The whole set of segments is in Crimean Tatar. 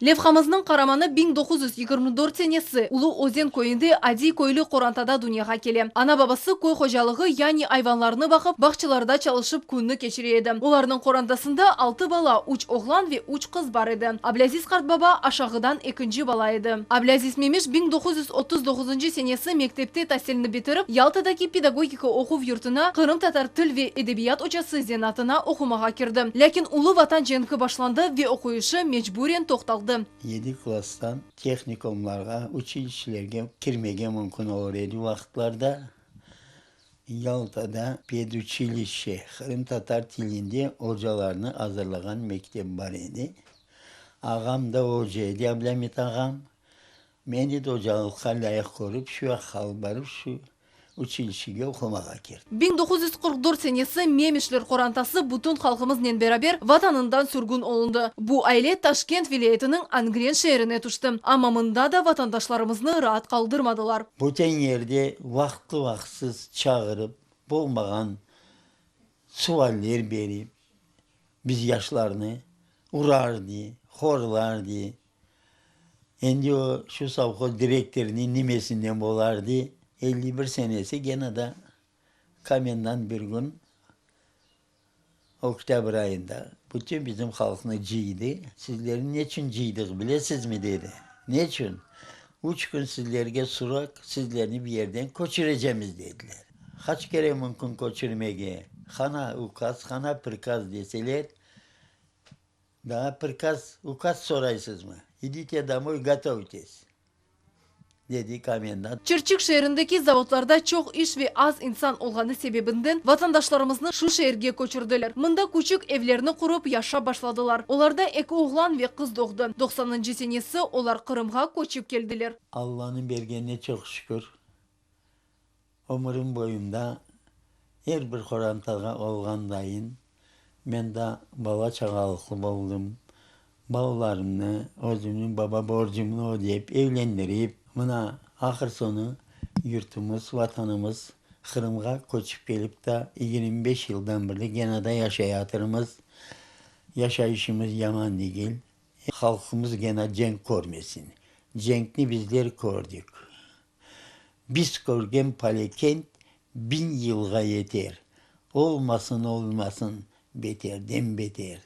Levhamıznıñ qaramanı 1924 senesi Ulu Özen köyünde adiy köylü qorantada dünyağa kele. Ana-babası köy hocalığı, yani ayvanlarnı baqıp, bağçalarda çalışıp künni keçire edi. Olarnıñ qorantasında altı bala, üç oğlan ve üç qız bar edi. Ablâziz qartbaba aşağıdan ekinci bala edi. Ablâziz Memiş 1939 senesi mektepte tasilni bitirip, Yaltadaki pedagogika oquv yurtuna qırımtatar til ve edebiyat ocası zenaatına oqumağa kirdi. Lâkin Ulu Vatan cenki başlandı ve oquyışı mecburen toqtaldı. Yedi klasstan tehnikumlarğa, uçilişçelerge kirmege mümkün olur edi vaqıtlarda. Yaltada peduçilişçe, qırımtatar tilinde ocalarnı azırlağan mektep bar edi. Ağam da oca edi, Ablâmit ağam. Meni de ocalıqqa lâyıq körip, şu yaqqa alıp barıp, şu uçilişçege oqumağa kirdim. 1944 senesi Memişler qorantası bütün halqımıznen beraber Vatanından sürgün olundı. Bu aile Taşkent vilâyetiniñ Angren şeerine tüşti. Amma mında da vatandaşlarımıznı raat qaldırmadılar. Böten yerde vaqtlı-vaqıtsız çağırıp, bolmağan sualler berip, biz yaşlarnı urardı, horlardı. Endi o, şu sovhoz direktorınıñ nimesinden bolardı, 51 senesi gene de komendant bir kün oktâbr ayında bütün bizim halqnı cıydı. Sizlerni neçün cıydıq, bilesizmi? dedi. Neçün? Üç kün sizlerge srok, sizlerni bir yerden köçürecemiz, dediler. Qaç kere mümkün köçürmege? Qana ukaz, qana prikaz deseler, Daa prikaz, ukaz soraysızmı? İdite domoy, gotovtes! dedi komendant. Çirçik şeerindeki zavodlarda çoq iş ve az insan olğanı sebebinden vatandaşlarımıznı şu şeerge köçürdiler. Mında küçük evlerni qurıp yaşap başladılar. Olarda eki oğlan ve qız doğdı. Doqsanıncı senesi olar Qırımğa köçip keldiler. Allanıñ bergenine çoq şükür, Ömürim boyunda er bir qorantağa olğandayın, men da bala-çağalıqlı boldım. Balalarımnı, özümniñ baba borcumnı ödep, evlendirip, mına, ahır-soñu yurtumız, Vatanımız Qırımğa köçip kelip da 25 yıldan berli gene da yaşayatırmız. Yaşayışımız yaman degil. Halqımız gene cenk körmesin. Cenkni bizler kördik. Biz körgen Palekent biñ yılğa yeter, Olmasın, olmasın, beterden beter.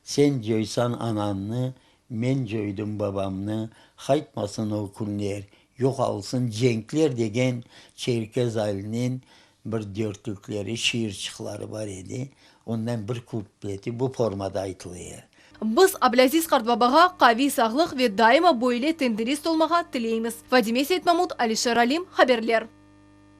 Sen coysañ anañnı, men coydım babamnı, Qaytmasın o künler, yoğalsın cenkler degen Çerkez Aliniñ bir dörtlükleri, şiirçıqları bar edi. Ondan bir kupleti bu formada aytılıyor. Biz Ablâziz qartbabağa qaviy sağlıq ve daima böyle tendirist olmağa tileymiz. Fadime Seytmamut, Alişer Alim, haberler.